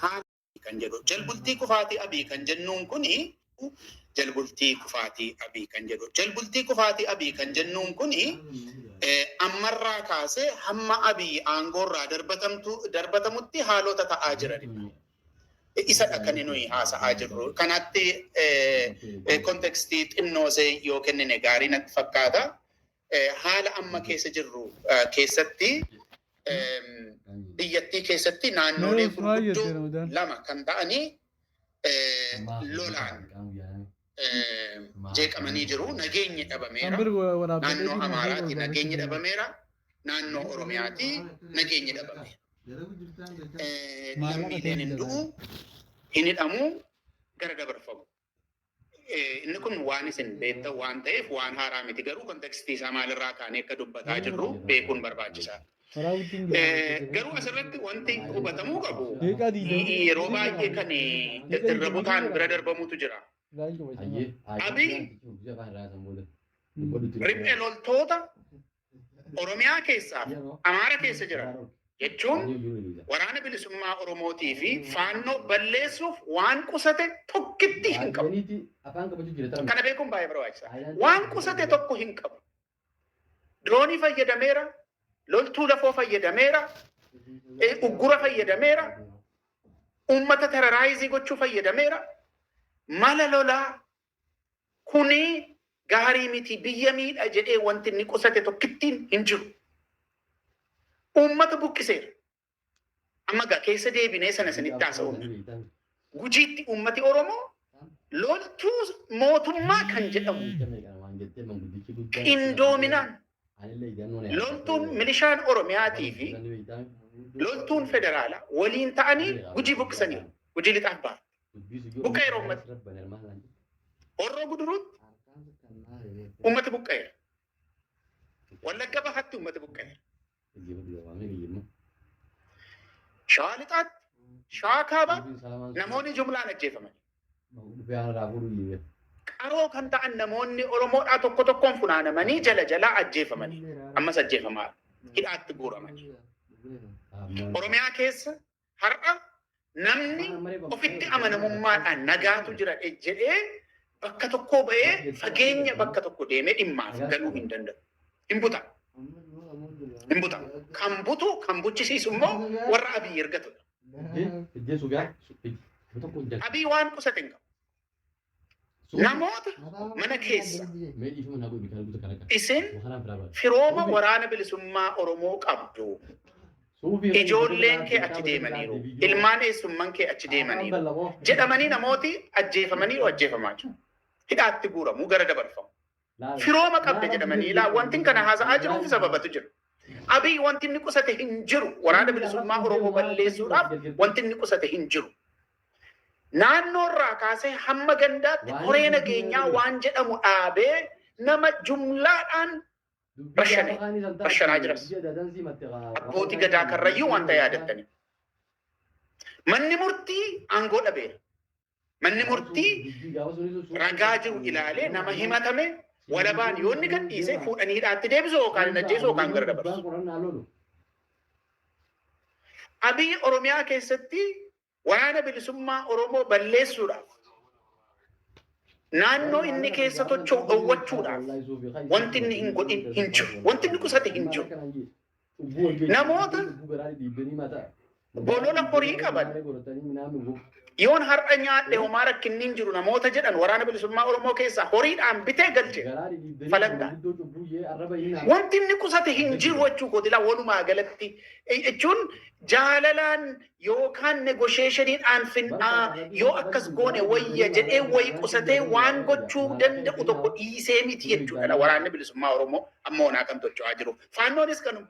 Haala kan jedhu jalbultii kufaatii Abii kan jennuun kuni, jalbultii kufaatii Abii kan jedhu, jalbultii kufaatii Abii kan jennuun kuni ammarraa kaasee hamma Abii aangoorraa darbatamtu darbatamutti haalota ta'aa jiranidha. Isadha kan nuyi haasa'aa jirru. Kanatti contextii xinnoosee yoo kennine gaarii natti fakkaata. Haala amma keessa jirru keessatti, biyyattii keessatti naannolee gurguddoo lama kan ta'anii lolaan jeeqamanii jiru. Nageenyi dhabameera. Naannoo Amaaraati nageenyi dhabameera. Naannoo Oromiyaati nageenyi dhabameera. Lammiileen hin du'u, hin hidhamu, gara dabarfamu. Inni kun waan isin beektan waan ta'eef waan haaraa miti. Garuu contextii isaa maalirraa kaanee akka dubbataa jirru beekuun barbaachisaadha. Garuu asirratti wanti hubatamuu qabu, yeroo baay'ee kan irra butaan bira darbamutu jira. Abiy riphee loltoota Oromiyaa keessaa fi Amaara keessa jiran jechuun Waraana Bilisummaa Oromootii fi Faannoo balleessuuf waan qusate tokkitti hin qabu. Kana beekuun baay'ee barbaachisaadha. Waan qusate tokko hin qabu. Diroonii fayyadameera, loltuu lafoo fayyadameera, uggura fayyadameera, uummata terrorize gochuu fayyadameera. Mala lolaa kuni gaarii miti, biyya miidha jedhee wanti inni qusate tokkittiin hin jiru. Uummata buqqiseera. Amma gaa keessa deebinee sana isinitti haasa'uun. Gujiitti uummati Oromoo loltuu mootummaa kan jedhamu qindoominaan loltuun milishaan Oromiyaatii fi loltuun federaalaa waliin ta'anii Gujii buqqisaniiru. Gujii Lixaaf ba'a. Buqqa'eera uummati. Horroo Guduruutti uummati buqqa'eera. Wallagga Bahaatti uummati buqqa'eera. Shawaa Lixaatti, Shawaa Kaabaatti namoonni jumlaan ajjeefaman. Qaroo kan ta'an namoonni Oromoodhaa tokko tokkoon funaanamanii jala jalaa ajjeefamanii. Ammas ajjeefamaa hidhaatti guuramanii. Oromiyaa keessa har'a namni ofitti amanamummaadhaan nagaatu jira jedhee bakka tokkoo ba'ee fageenya bakka tokko deemee dhimmaaf galuu hin danda'u. Hin buta. Hin buta. Kan butu, kan buchisiisu immoo warra Abiy ergatudha. Abiy waan qusate hin qabu. Namoota mana keessa isin firooma Waraana Bilisummaa Oromoo qabdu. Ijoolleen kee achi deemaniiru. Ilmaan eessumman kee achi deemaniiru. Jedhamanii namooti ajjeefamaniiru, ajjeefamaa jiru. Hidhaatti guuramuu, gara dabarfamu. Firooma qabda jedhamanii ilaa wanti kana haasa'aa jiruuf sababatu jira. Abiy wanti inni qusate hin jiru. Waraana Bilisummaa Oromoo balleessuudhaaf wanti inni qusate hin jiru. Naannoo irraa kaasee hamma gandaatti koree nageenyaa waan jedhamu dhaabee nama jumlaadhaan rashane, rashanaa jiras. Abbootii gadaa Karrayyuu wanta yaadattanii. Manni murtii aangoo dhabeera. Manni murtii ragaa jiru ilaalee nama himatame walabaan yoo inni gadhiise fuudhanii hidhaatti deebisu yookaan hin ajjeesu yookaan gara dabarsu. Abiy Oromiyaa keessatti Waraana Bilisummaa Oromoo balleessuudhaaf, naannoo inni keessa socho'u dhowwachuudhaaf wanti inni hin godhin hin jiru. Wanti inni qusate hin jiru. Namoota bolola horii qaban, yoon har'a nyaadhe homaa rakkinni hin jiru namoota jedhan, Waraana Bilisummaa Oromoo keessaa horiidhaan bitee galche falangaa. Wanti inni qusate hin jiru jechuu kooti laa. Walumaa galatti jechuun jaalalaan yookaan negotiationiidhaan finnaa, yoo akkas goone wayya jedhee wayi qusatee waan gochuu danda'u tokko dhiisee miti jechuudha. Waraanni Bilisummaa Oromoo amma onaa kan tocho'aa jiru. Faannoonis kanuma.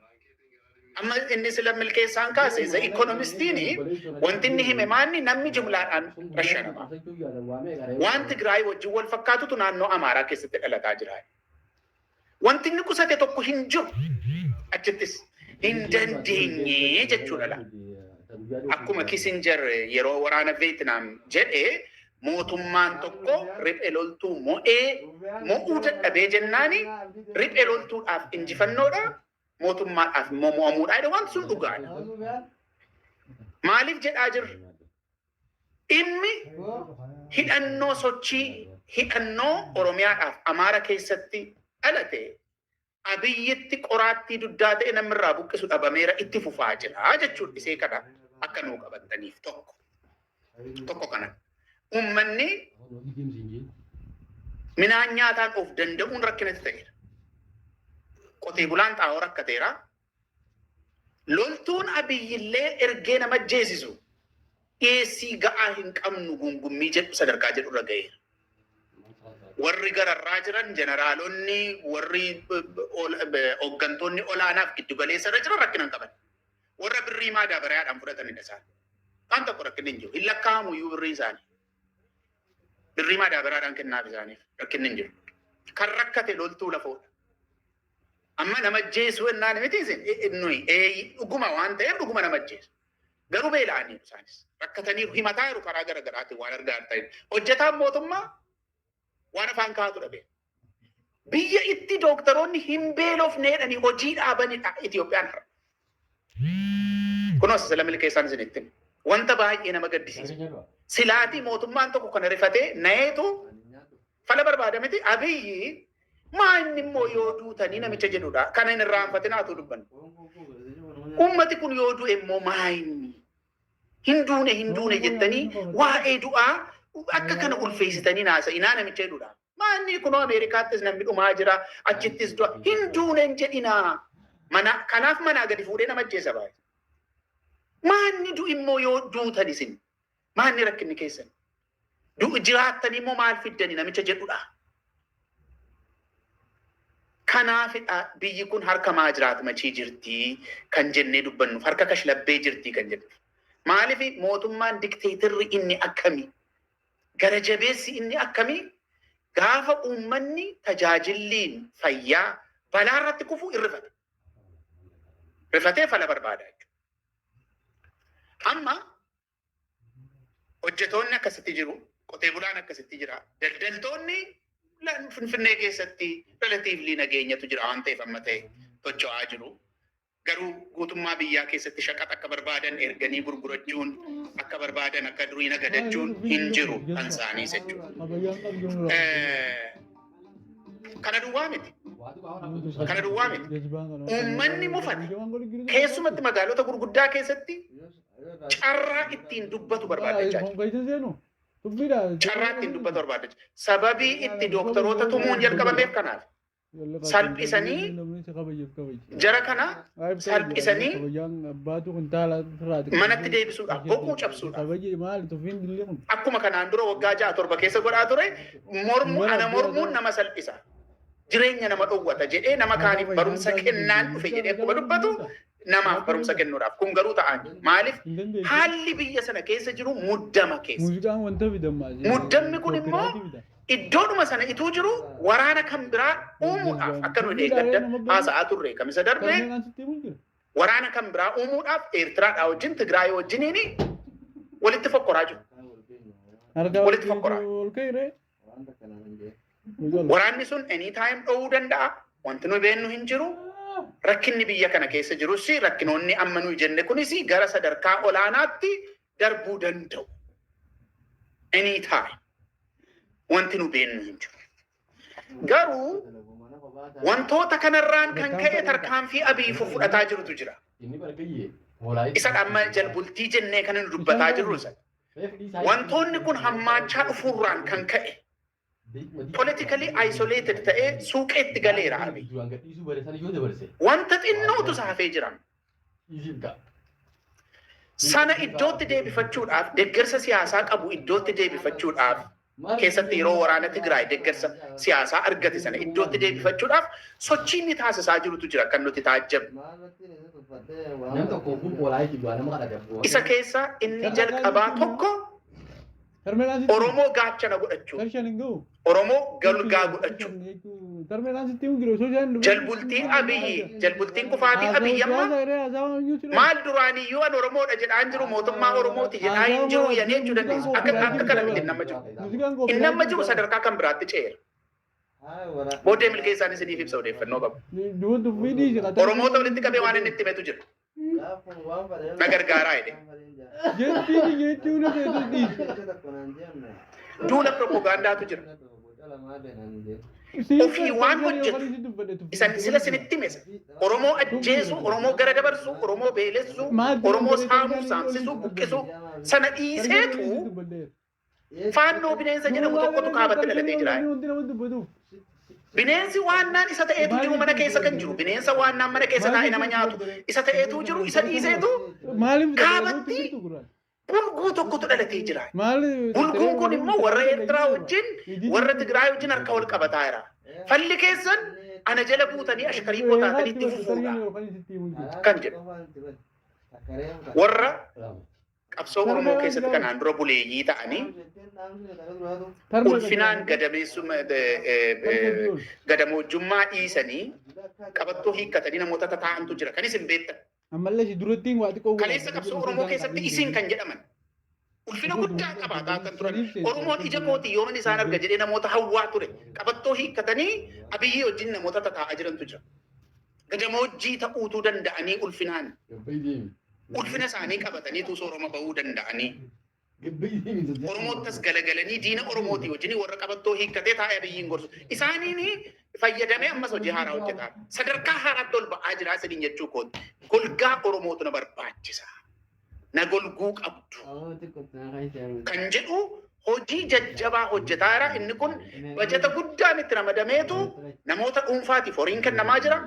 Amma inni sila Milkeessaan kaase, The Economistiin wanti inni hime maanni? Namni jumlaadhaan rashanama. Waan Tigraay wajjin wal fakkaatutu naannoo Amaaraa keessatti dhalataa jira. Wanti inni qusate tokko hin jiru. Achittis hin dandeenye jechuudha laa. Akkuma Kissinger yeroo waraana Vietnam jedhe, mootummaan tokko riphee loltuu mo'ee mo'uu dadhabee jennaani riphee loltuudhaaf injifannoodha, mootummaadhaaf immoo mo'amuudha jedhe. Wanti sun dhugaadha. Maaliif jedhaa jirra? Dhimmi hidhannoo, sochii hidhannoo Oromiyaadhaaf Amaara keessatti dhalate Abiyyitti qoraattii duddaa ta'e namirraa buqqisu dhabameera, itti fufaa jira jechuudha. Isee kana akka nuu qabattaniif tokko. Tokko kana. Uummanni midhaan nyaataan of danda'uun rakkinatti ta'eera. Qotee bulaan xaa'oo rakkateera. Loltuun Abiyyillee ergee nama ajjeesisu dhiyeessii ga'aa hin qabnu gungummii jedhu sadarkaa jedhu irra ga'eera. Warri gararraa jiran, jeneraalonni, warri hooggantoonni olaanaaf giddugaleessa irra jiran rakkina hin qaban. Warra birrii maadaabaraadhaan fudhatanidha isaan. Waan tokko rakkinni hin jiru. Hin lakkaa'amu iyyuu birrii isaanii. Birrii maadaabaraadhaan kennaaf isaaniif rakkinni hin jiru. Kan rakkate loltuu lafoodha. Amma nama ajjeesuu ennaan miti isin nuyi dhuguma waan ta'eef dhuguma nama ajjeesu. Garuu beela'aniiru isaanis. Rakkataniiru, himataa jiru karaa gara garaatiin waan argaa ta'e. Hojjetaan mootummaa waan afaan kaa'atu dhabe. Biyya itti dooktaroonni hin beelofneedhanii hojii dhaabanidha Itoophiyaan har'a. Kunuun sila milkeessaan isinitti hima. Wanta baay'ee nama gaddisiisu. Silaatii mootummaan tokko kana rifatee nayeetu fala barbaada miti. Abiyyi maa inni immoo yoo duutanii namicha jedhudha. Kana hin irraanfatinaatu dubbannu. Ummati kun yoo du'e immoo maa inni? Hin duune, hin duune jettanii waa'ee du'aa akka kana ulfeessitanii naasa'inaa namicha jedhudha. Maa inni kunoo Ameerikaattis namni dhumaa jira, achittis du'a. Hin duune hin jedhinaa. Mana kanaaf manaa gadi fuudhee nama ajjeesa baay'ee. Maa inni du'i immoo yoo duutan isin? Maa inni rakkinni keessan? Du'u jiraattanii immoo maal fiddani namicha jedhudha. Kanaafidha biyyi kun harka maa jiraat machii jirti kan jennee dubbannuuf, harka kashlabbee jirti kan jennuuf. Maaliif mootummaan dikteetirri inni akkamii? Gara jabeessi inni akkamii? Gaafa uummanni tajaajilliin fayyaa balaa irratti kufu irrifata. Rifatee fala barbaada jechuudha. Amma hojjetoonni akkasitti jiru, qotee bulaan akkasitti jira, daldaltoonni Finfinnee keessatti relatively nageenyatu jira waan ta'eef amma ta'e socho'aa jiru. Garuu guutummaa biyyaa keessatti shaqaxa akka barbaadan erganii gurgurachuun, akka barbaadan akka durii nagadachuun hin jiru kan isaaniis jechuudha. Kana duwwaa miti. Kana duwwaa miti. Uummanni mufate. Keessumatti magaalota gurguddaa keessatti carraa ittiin dubbatu barbaadachaa jira. Carraa ittiin dubbatu barbaadachaa jira. Sababii itti dooktaroota tumuun jalqabameef kanaaf. Salphisanii jara kana salphisanii manatti deebisuudhaaf, boquu cabsuudhaaf. Akkuma kanaan dura waggaa 6 7 keessa godhaa ture, mormu ana mormuun nama salphisa. Jireenya nama dhowwata jedhee nama kaaniif barumsa kennaan dhufe jedhee akkuma dubbatu namaaf barumsa kennuudhaaf. Kun garuu ta'aa hin jiru. Maaliif? Haalli biyya sana keessa jiru muddama keessa. Muuziqaan wanta fidan maal? Muddamni kun immoo iddoodhuma sana ituu jiru waraana kan biraa uumuudhaaf, akka nuyi deeggadda haasa'aa turre kamisa darbe, waraana kan biraa uumuudhaaf Eertiraadhaa wajjin, Tigraay wajjiniin walitti fokkoraa jiru. Walitti fokkoraa. Waraanni sun anytime dho'uu danda'a. Wanti nuyi beennu hin jiru. Rakkinni biyya kana keessa jirus, rakkinoonni amma nuyi jenne kunis gara sadarkaa olaanaatti darbuu danda'u. Anytime. Wanti nu beennu hin jiru. Garuu wantoota kanarraan kan ka'e tarkaanfii Abiy fudhataa jirutu jira. Isa amma jalbultii jennee kan nu dubbataa jirru isa. Wantoonni kun hammaachaa dhufuurraan kan ka'e politically isolated ta'ee suuqeetti galeera Abiy. Wanta xinnootu isa hafee jira. Sana iddootti deebifachuudhaaf, deeggarsa siyaasaa qabu iddootti deebifachuudhaaf, keessatti yeroo waraana Tigraay deeggarsa siyaasaa argate sana iddootti deebifachuudhaaf sochii inni taasisaa jirutu jira kan nuti taajjabnu. Isa keessaa inni jalqabaa tokko Oromoo gaachana godhachuu, Oromoo golgaa godhachuu. Jalbultiin Abiyyi, jalbultiin kufaatii Abiyyi amma maal duraaniyyuu an Oromoodha jedhaan jiru, mootummaa Oromooti jedhaa hin jiru yanii jechuu dandeessu. Akka kana miti nama jiru. Inni amma jiru sadarkaa kan biraatti ce'eera. Booddee milkeessaan isiniif ibsa, odeeffannoo qabu. Oromoota walitti qabee waan inni itti himetu jira. Na gargaaraa jedhe. Duula piropogaandaatu jira. Ofii waan hojjetu isan sila sinitti hime Oromoo ajjeesuu, Oromoo gara dabarsuu, Oromoo beelessuu, Oromoo saamuu, saamsisuu, buqqisuu sana dhiiseetu Faannoo bineensa jedhamu tokkotu kaabatti dhalatee jira. Bineensi waannaan isa ta'eetu jiru mana keessa kan jiru. Bineensa waannaan mana keessa taa'e nama nyaatu isa ta'eetu jiru isa dhiiseetu kaabatti bulguu tokkotu dhalatee jira. Bulguun kun immoo warra Eertiraa wajjin, warra Tigraay wajjin harka wal qabataa jira. Falli keessan ana jala buutanii ashkarii koo taatanii itti fufuudha kan jedhu. Warra qabsoo Oromoo keessatti kanaan dura buleeyyii ta'anii ulfinaan gadamoojjummaa dhiisanii qabattoo hiikkatanii namoota tataa'antu jira. Kan isin beektan. Ammallee si durattiin waa xiqqoo. Kaleessa qabsoo Oromoo keessatti isin kan jedhaman ulfina guddaa qabaataa kan turan. Oromoon ija kootii yooman isaan arga jedhee namoota hawwaa ture. Qabattoo hiikkatanii Abiyyii wajjin namoota tataa'aa jirantu jira. Gadamoojjii ta'uutuu danda'anii ulfinaan ulfina isaanii qabatanii sooroma bahuu danda'anii. Oromoottas galagalanii diina Oromootii wajjin warra qabattoo hiikkatee taa'ee Abiyyiin gorsu. Isaaniin fayyadamee ammas hojii haaraa hojjetaa. Sadarkaa haaraatti ol ba'aa jira isiniin jechuu kooti. Golgaa Oromootu na barbaachisa. Na golguu qabdu. Kan jedhu hojii jajjabaa hojjetaa jira. Inni kun bajata guddaan itti ramadameetu namoota dhuunfaatiif horiin kennamaa jira.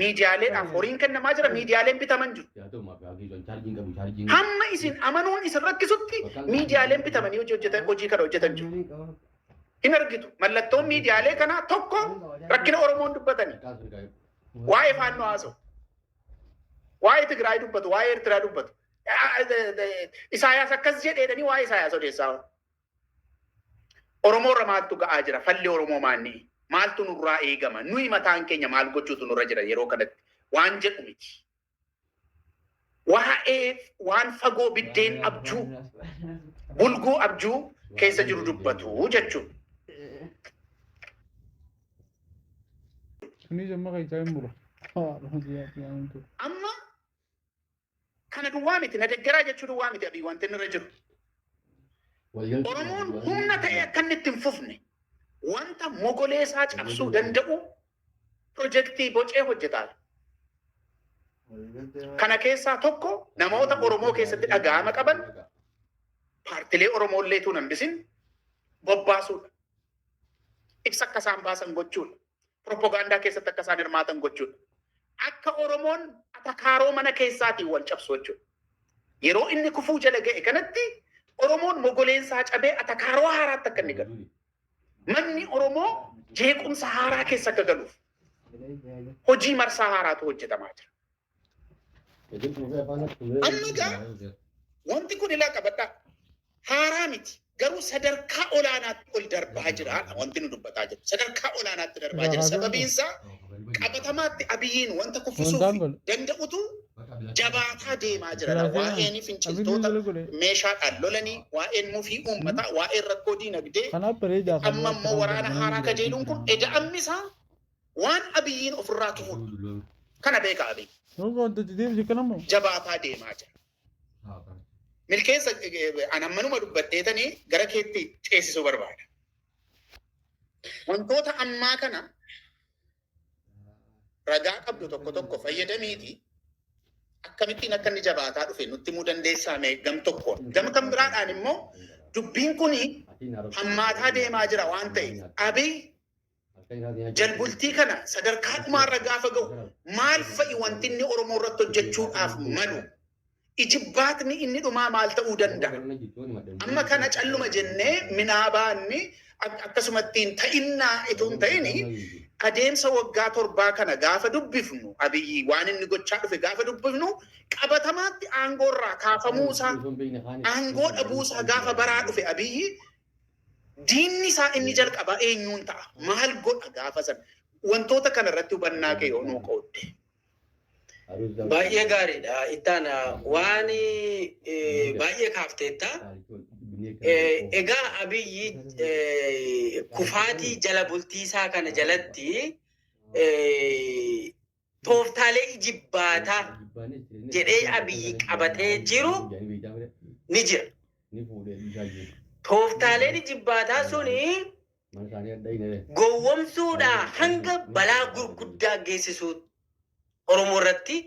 Miidiyaaleedhaaf horiin kennamaa jira. Miidiyaaleen bitaman jiru. Hamma isin amanuun isin rakkisutti miidiyaaleen bitamanii hojii hojjetan, hojii kana hojjetan jiru. Hin argitu. Mallattoon miidiyaalee kanaa tokko rakkina Oromoon dubbatanii. Waa'ee Faannoo haasa'u. Waa'ee Tigraay dubbatu, waa'ee Eertiraa dubbatu. Isaayaas akkas jedheedhanii waa'ee Isaayaas odeessaa oolu. Oromoo irra maaltu ga'aa jira? Falli Oromoo maanni? Maaltu nurraa eegama? Nuyi mataan keenya maal gochuutu nurra jira yeroo kanatti? Waan jedhu miti. Waa'ee waan fagoo biddeen abjuu, bulguu abjuu keessa jiru dubbatu jechuudha. Kunis amma keessaa hin mura. Amma kana duwwaa miti, na deggeraa jechuu duwwaa miti Abiy wanti inni irra jiru. Oromoon humna ta'ee akka inni itti hin fufne wanta mogolee isaa cabsuu danda'u pirojektii bocee hojjetaa jira. Kana keessaa tokko namoota Oromoo keessatti dhaga'ama qaban paartilee Oromoo illee tuun hambisin bobbaasuudha. Ibsa akka isaan baasan gochuudha. Piropogaandaa keessatti akka isaan hirmaatan gochuudha. Akka Oromoon atakaaroo mana keessaatiin wal cabsu jechuudha. Yeroo inni kufuu jala ga'e kanatti Oromoon mogoleensaa cabee atakaaroo haaraatti akka inni galu. Manni Oromoo jeequmsa haaraa keessa akka galuuf hojii marsaa haaraatu hojjetamaa jira. Amma egaa wanti kun ilaa qabadhaa. Haaraa miti. Garuu sadarkaa olaanaatti ol darbaa jira wanti nu dubbataa jiru. Sadarkaa olaanaatti darbaa jira. Sababiin isaa qabatamaatti Abiyyiin wanta kuffisuuf danda'utu jabaataa deemaa jira. Waa'een finciltoota meeshaadhaan lolanii, waa'een mufii uummataa, waa'een rakkoo diinagdee, amma immoo waraana haaraa kajeeluun kun eda'amni isaa waan Abiyyiin ofirraa tufudha. Kana beeka Abiyyi. Jabaataa deemaa jira. Milkeessa an ammanuma dubbadheetanii gara keetti ceesisuu barbaada. Wantoota ammaa kana ragaa qabdu tokko tokko fayyadamiiti akkamittiin akka inni jabaataa dhufe nutti himuu dandeessaa mee gam tokkoon. Gama kan biraadhaan immoo dubbiin kun hammaataa deemaa jira waan ta'eef Abiy jalbultii kana sadarkaa dhumaarra gaafa ga'u maal fa'i wanti inni Oromoo irratti hojjechuudhaaf malu? Ijibbaatni inni dhumaa maal ta'uu danda'a? Amma kana calluma jennee minaabaanni akkasumatti hin ta'innaa itoo hin ta'ini adeemsa waggaa torbaa kana gaafa dubbifnu Abiyyi waan inni gochaa dhufe gaafa dubbifnu qabatamaatti aangoo irraa kaafamuusaa aangoo dhabuusaa gaafa baraa dhufe Abiyyi diinni isaa inni jalqabaa eenyuun ta'a? Maal godha gaafa sana? Wantoota kana irratti hubannaa kee yoo nuu qoodde. Baay'ee gaariidha. Ittaana waan baay'ee kaafteetta. Egaa Abiyyi kufaatii jala bultii isaa kana jalatti Tooftaalee ijibbaataa jedhee Abiyyi qabatee jiru ni jira. Tooftaaleen ijibbaataa suni gowwomsuudhaa hanga balaa gurguddaa geessisuu Oromoo irratti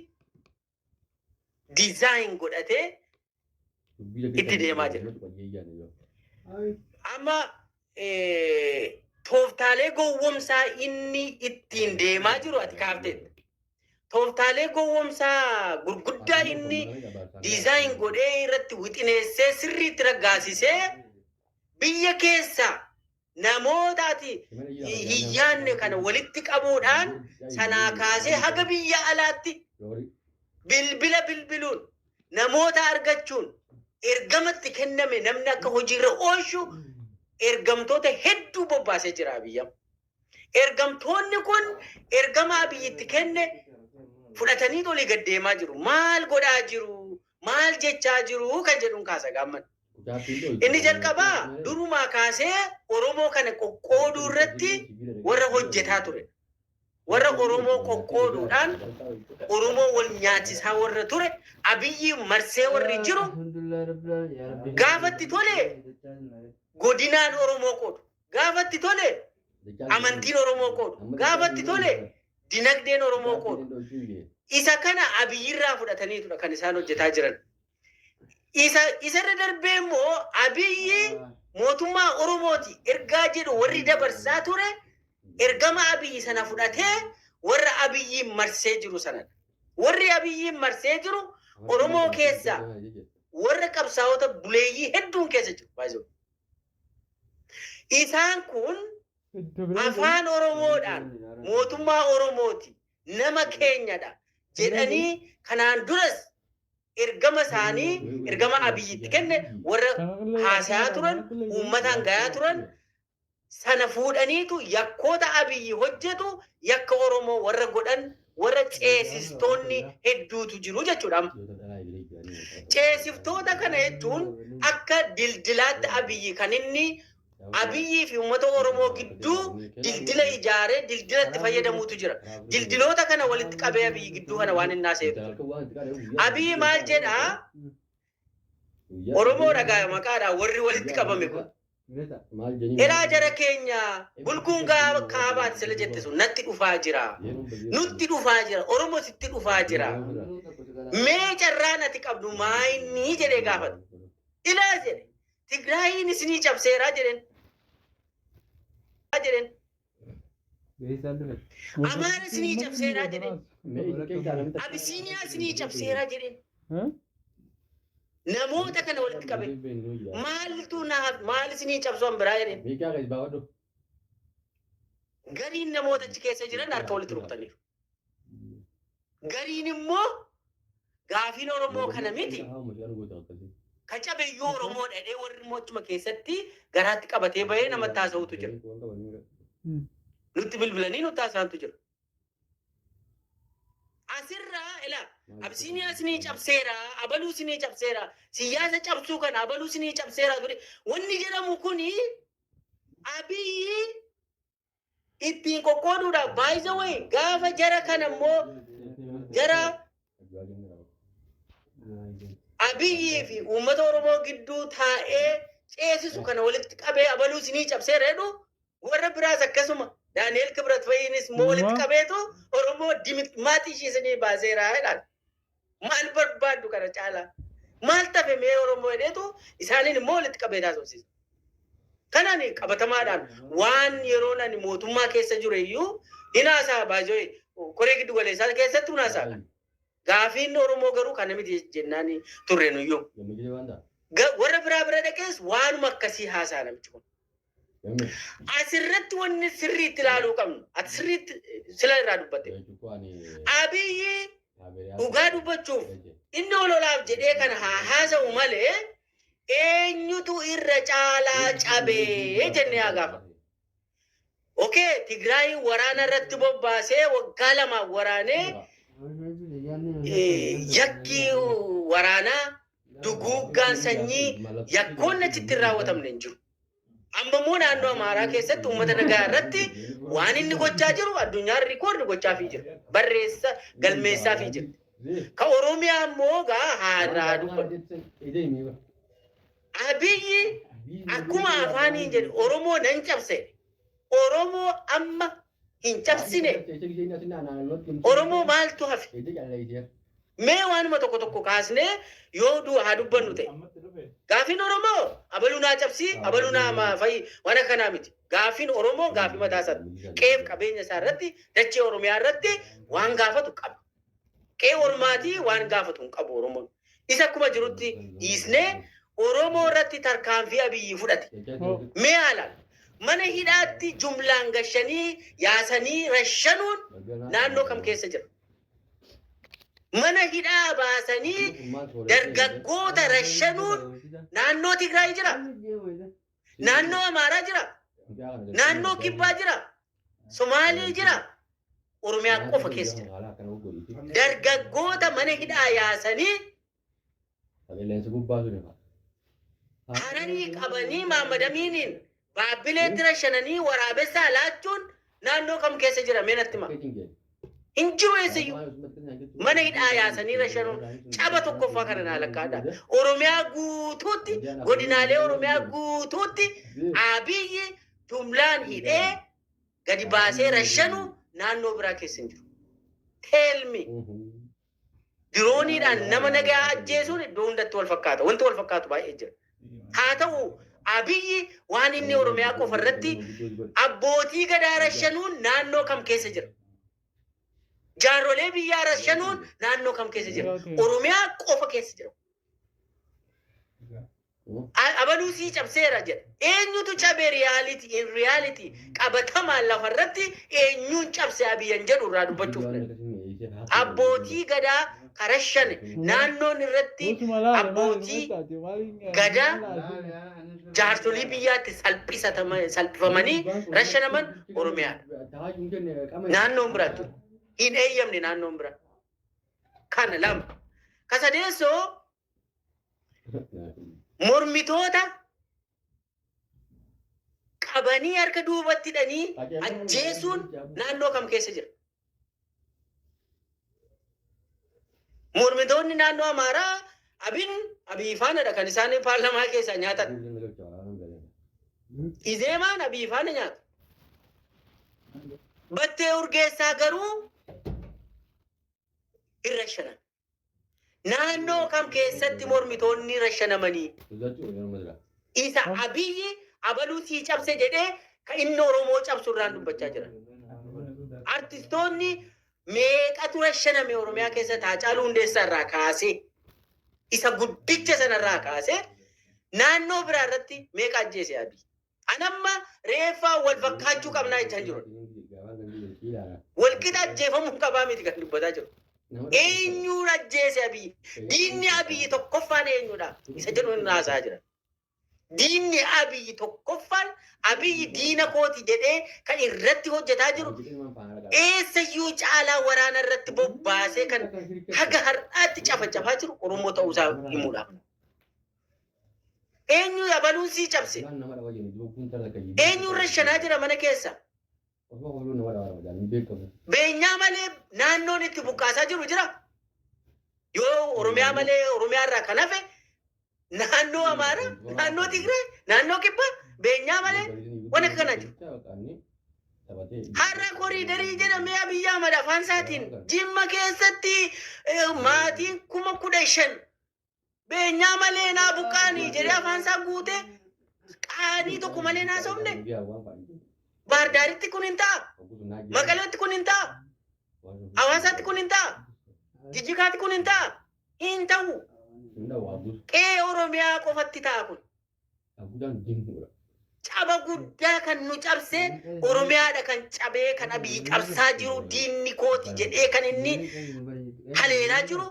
design godhatee itti deemaa jira. Amma tooftaalee gowwomsaa inni ittiin deemaa jiru ati kaafteetta. Tooftaalee gowwomsaa gurguddaa inni design godhee irratti wixineessee sirriitti raggaasisee biyya keessa namoota ati hin yaadne kana walitti qabuudhaan, sanaa kaasee haga biyya alaatti bilbila bilbiluun, namoota argachuun, ergamatti kenname namni akka hojiirra oolchu ergamtoota hedduu bobbaasee jira biyya. Ergamtoonni kun ergama Abiyyitti kenne fudhatanii olii gad deemaa jiru. Maal godhaa jiru? Maal jechaa jiru? Kan jedhuun kaasa gaamman. Inni jalqabaa durumaa kaasee Oromoo kana qoqqooduu irratti warra hojjetaa ture. Warra Oromoo qoqqooduudhaan Oromoo wal nyaachisaa warra ture, Abiyyi marsee warri jiru, gaafatti tole godinaan Oromoo qoodu. Gaafatti tole amantiin Oromoo qoodu. Gaafatti tole dinagdeen Oromoo qoodu. Isa kana Abiyyirraa fudhataniitudha kan isaan hojjetaa jiran. Isa isarra darbee immoo Abiyyi mootummaa Oromooti ergaa jedhu warri dabarsaa ture, ergama Abiyyi sana fudhatee warra Abiyyiin marsee jiru sanadha. Warri Abiyyiin marsee jiru Oromoo keessa warra qabsaa'ota buleeyyii hedduun keessa jiru. Baay'ee. Isaan kun afaan Oromoodhaan mootummaa Oromooti, nama keenyadha jedhanii kanaan duras ergama isaanii, ergama Abiyyitti kenne warra haasayaa turan, uummataan gayaa turan sana fuudhaniitu yakkoota Abiyyi hojjetu yakka Oromoo warra godhan, warra ceesistoonni hedduutu jiru jechuudha. Ceesiftoota kana jechuun akka dildilaatti Abiyyi kan inni Abiyyii fi uummata Oromoo gidduu dildila ijaaree dildilatti fayyadamuutu jira. Dildiloota kana walitti qabee Abiyyi gidduu kana waan inni haasa'etu jira. Abiyyi maal jedhaa? Oromoo dhagaa maqaadhaan warri walitti qabame kun. Elaa jara keenya, bulguun kaabaati sila jette sun natti dhufaa jira. Nutti dhufaa jira. Oromoo sitti dhufaa jira. Mee carraan ati qabdu maayinni jedhee gaafata. Ilaa jedhe. Tigraayiin isinii cabseeraa jedheen. Jedheen. Amaara isinii cabseeraa jedheen. Abisiiniyaa isinii cabseeraa jedheen. Namoota kana walitti qabe. Maaltu naaf, maal isinii cabsu an biraa jedheen. Gariin namoota achi keessa jiran harka walitti rukutaniiru. Gariin immoo gaafiin Oromoo kana miti. Ka cabeyyuu Oromoo dhadhee warri immoo achuma keessatti garaatti qabatee bahee namatti haasa'utu jira. Nutti bilbilanii nutti haasa'antu jira. Asirraa ilaa, Abisiiniyaa isinii cabseera, abaluu isinii cabseera, siyaasa cabsuu kana abaluu isinii cabseera ture. Wanni jedhamu kuni Abiyyi ittiin qoqqooduudhaaf. By the way, gaafa jara kana immoo jara Abiyyii fi uummata Oromoo gidduu taa'ee ceesisu kana walitti qabee abaluu isinii cabseera jedhu, warra biraas akkasuma Daani'el Kibrat fa'iinis immoo walitti qabeetu Oromoo dimaatii ishii isinii baaseera jedhaan. Maal barbaaddu kana caalaa? Maal tafe mee Oromoo jedheetu isaaniin immoo walitti qabee taasifsiisa. Kanaan qabatamaadhaan waan yeroon ani mootummaa keessa jiru iyyuu hin haasa'a, baay'ee koree giddu galeessaa keessattuu hin haasa'a. Gaafiin Oromoo garuu kana miti jennaan turre nuyyuu. Warra biraa bira dhaqees waanuma akkasii haasa'a namichi kun. Asirratti wanni sirriitti ilaaluu qabnu, ati sirriitti sila irraa dubbatte. Abiyyi dhugaa dubbachuuf inni ololaaf jedhee kana haa haasa'u malee, eenyutu irra caalaa cabee jennee haa gaafannu. Okay, Tigraay waraana irratti bobbaasee waggaa 2n waraanee yakki waraanaa, duguuggaan sanyii, yakkoonni achitti hin raawwatamne hin jiru. Amma immoo naannoo Amaaraa keessatti uummata nagaa irratti waan inni gochaa jiru addunyaan record gochaafii jira. Barreessa galmeessaafii jira. Ka Oromiyaa immoo gaa haaraa dubbatu. Abiyyi akkuma afaaniin jedhe Oromoo nan cabse. Oromoo amma hin cabsine. Oromoo maaltu hafe? Mee waanuma tokko tokko kaasnee yoo haa dubbannu ta'e. Gaafiin Oromoo abaluu naa cabsii, abaluu naa fa'i waan akkanaa miti. Gaafiin Oromoo gaafii mataa isaati. Qe'eef qabeenya isaa irratti, dachee Oromiyaa irratti waan gaafatu qaba. Qe'ee ormaatii waan gaafatu hin qabu Oromoon. Isa akkuma jirutti dhiisnee Oromoo irratti tarkaanfii Abiyyi fudhate. Mee haalaan mana hidhaatti jumlaan gashanii yaasanii rashanuun naannoo kam keessa jira? Mana hidhaa baasanii dargaggoota rashanuun naannoo Tigraay jira? Naannoo Amaaraa jira? Naannoo Kibbaa jira? Somaalee jira? Oromiyaa qofa keessa jira. Dargaggoota mana hidhaa yaasanii Hararii qabanii Maammadamiiniin Baabbileetti rashananii waraabessaa laachuun naannoo kam keessa jira? Mee natti himaa. Hin jiru eessayyuu. Mana hidhaa yaasanii rashanuun caba tokkoffaa kana naa lakkaa'adha. Oromiyaa guutuutti, godinaalee Oromiyaa guutuutti Abiyyi jumlaan hidhee gadi baasee rashanu naannoo biraa keessa hin jiru. Tell me. Dirooniidhaan nama nagaa ajjeesuun iddoo hundatti wal fakkaata. Wanti wal fakkaatu baay'ee jira. Haa ta'u, Abiyyi waan inni Oromiyaa qofa irratti abbootii gadaa rashanuun naannoo kam keessa jira? Jaarrolee biyyaa rashanuun naannoo kam keessa jira? Oromiyaa qofa keessa jira. Abaluu sii cabseera jedha. Eenyutu cabe reality? In reality, qabatamaan lafarratti eenyuun cabse Abiyyan jedhu irraa dubbachuuf. Abbootii gadaa karashane naannoon irratti abbootii gadaa jaarsolii biyyaatti salphifamanii rashanaman Oromiyaadha. Naannoon biraatti hin eeyyamne naannoon biraa. Kana lama. Ka sadeessoo, mormitoota qabanii harka duubatti hidhanii ajjeesuun naannoo kam keessa jira? Mormitoonni naannoo Amaaraa Abin Abiy faanadha kan isaan paarlamaa keessaa nyaatan. Izeemaan Abiy faana nyaatu. Battee Urgeessaa garuu hin rashanan. Naannoo kam keessatti mormitoonni rashanamanii? Isa Abiyyi abaluu sii cabse jedhee kan inni Oromoo cabsu irraan dubbachaa jira. Artistoonni meeqatu rashaname Oromiyaa keessatti? Haacaaluu Hundeessaa irraa kaasee, isa guddicha sanarraa kaasee, naannoo biraa irratti meeqa ajjeese Abiy? Anamma reeffaa wal fakkaachuu qabnaa jechaa jiru. Walqixa ajjeefamuu qabaa miti kan dubbataa jiru. Eenyuun ajjeese Abiy? Diinni Abiy tokkoffaan eenyudha? Isa jedhu inni haasaa jira. Diinni Abiy tokkoffaan, Abiy diina kooti jedhee kan irratti hojjetaa jiru, eessayyuu caalaa waraana irratti bobbaasee kan haga har'aatti cafacafaa jiru Oromoo ta'uusaa himuudhaaf. Eenyu abaluun sii cabse? Eenyuun rashanaa jira mana keessa? Beenyaa malee naannoon itti buqqaasaa jiru jira. Yoo Oromiyaa malee, Oromiyaa irraa kan hafe naannoo Amaaraa, naannoo Tigraay, naannoo Kibbaa beenyaa malee waan akka kanaa jiru. Har'a koriidarii jedhamee Abiyyi Ahmad afaan isaatiin Jimma keessatti maatiin 15,000 beenyaa malee naa buqqaanii jedhee afaan isaa guute, qaanii tokko malee naa sobne. Baardaaritti kun hin ta'a. Maqaleetti kun hin ta'a. Hawaasaatti kun hin ta'a. Jijjigaatti kun hin ta'a. Hin ta'u. Qe'ee Oromiyaa qofatti ta'a kun. Caba guddaa kan nu cabse Oromiyaadha, kan cabee kan Abiyyi cabsaa jiru, diinni kooti jedhee kan inni haleelaa jiru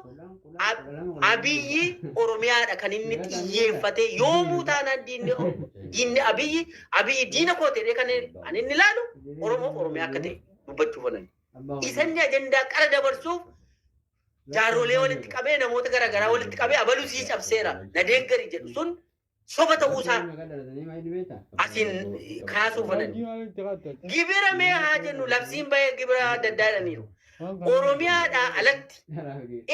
Abiyyi Oromiyaadha kan inni xiyyeeffatee. Yoomuu taanaan diinni Abiyyi, Abiyyi diina kooti jedhee kan inni ilaalu Oromoo, Oromiyaa akka ta'e dubbachuu falan. Isanni ajandaa qara dabarsuuf jaarrolee walitti qabee, namoota garaagaraa walitti qabee abaluu sii cabseera na deeggari jedhu sun. Soba ta'uusaa asiin kaasuu fedhan. Gibira mee haa jennu, labsiin bahee gibira adda addaa jedhaniiru. Oromiyaadhaa alatti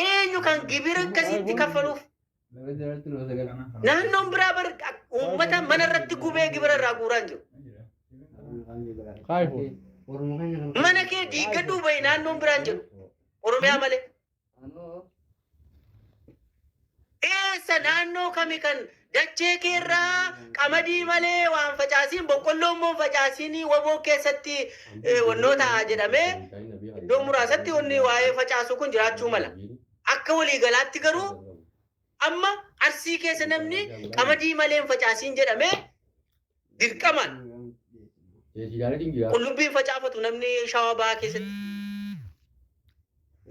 eenyu kan gibira akkasiitti kaffaluuf? Naannoon biraa bar uummata mana irratti gubee gibira irraa guuraa hin jiru. Mana kee diigadhuu bahi, naannoon biraa hin jiru. Oromiyaa malee. Eessa, naannoo kami kan dachee keerraa qamadii malee waan facaasiin, boqqolloo immoo facaasiin, waboo keessatti wannoo ta'a jedhamee iddoo muraasatti wanni waa'ee facaasuu kun jiraachuu mala. Akka waliigalaatti garuu amma Arsii keessa namni qamadii malee hin facaasiin jedhamee dirqamaan qullubbiin facaafatu namni Shawaa Bahaa keessatti.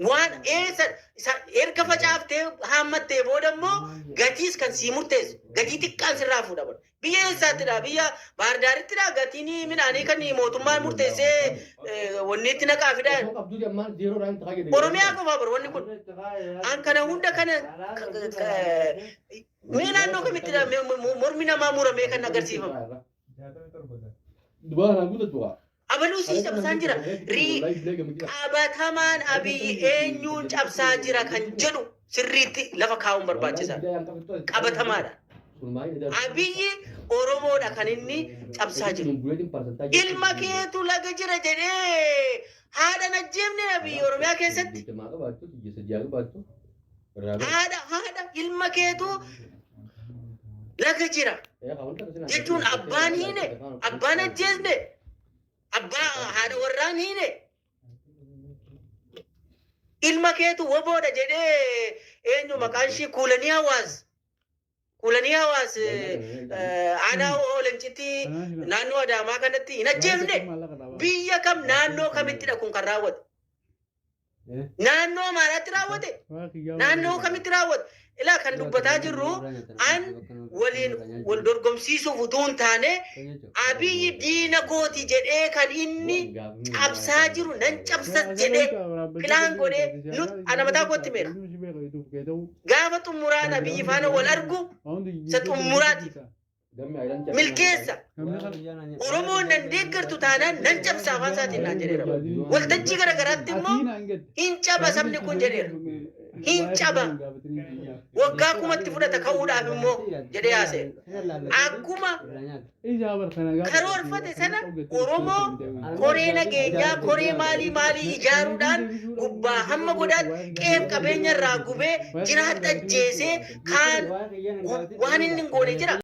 Waan eessa erga facaaftee haammattee booda immoo gatiis kan sii murteessu gatii xiqqaan sirraa fuudhama. Biyya eessaattidha? Biyya Baardaarittidha gatiin midhaanii kan mootummaan murteessee wanni itti naqaa fidaa. Oromiyaa qofaa bara wanni kun. An kana hunda kana mee naannoo kamittidha mormi namaa muramee kan agarsiifamu? Abaluu sii cabsaan jira. Qabatamaan Abiyyi eenyuun cabsaa jira kan jedhu sirriitti lafa kaa'uun barbaachisaadha. Qabatamaadha. Abiyyi Oromoodha kan inni cabsaa jiru. Ilma keetu laga jira jedhee haadha najjeefne Abiyyi Oromiyaa keessatti. Haadha ilma keetu laga jira jechuun abbaan hiine, abbaan ajjeesne, abbaa haadha warraan hiine. Ilma keetu woboodha jedhee eenyu maqaan ishii Kuulanii Hawaas. Kuulanii Hawaas aanaa Oolencitti naannoo Adaamaa kanatti hin ajjeefne. Biyya kam, naannoo kamittidha kun kan raawwate? Naannoo Amaaraatti raawwate? Naannoo kamitti raawwate? Ilaa, kan dubbataa jirru an waliin wal dorgomsiisuuf utuu hin taane, Abiyyi diina kooti jedhee kan inni cabsaa jiru, nan cabsas jedhee plan godhee nu ana mataa kootti meera. Gaafa xumuraan Abiyyi faana wal argu isa xumuraati. Milkeessa. Oromoon nan deeggartu taanaan nan cabsa afaan isaatiin naan jedheera. Waltajjii gara garaatti immoo hin caba sabni kun jedheera. Hin caba. Waggaa 1000tti fudhata ka'uudhaaf immoo jedhee haasa'e. Akkuma karoorfate sana Oromoo koree nageenyaa, koree maalii maalii ijaaruudhaan gubbaa hamma godaatti qe'eef qabeenya irraa gubee jiraatti ajjeesee kaan waan inni hin goone jira.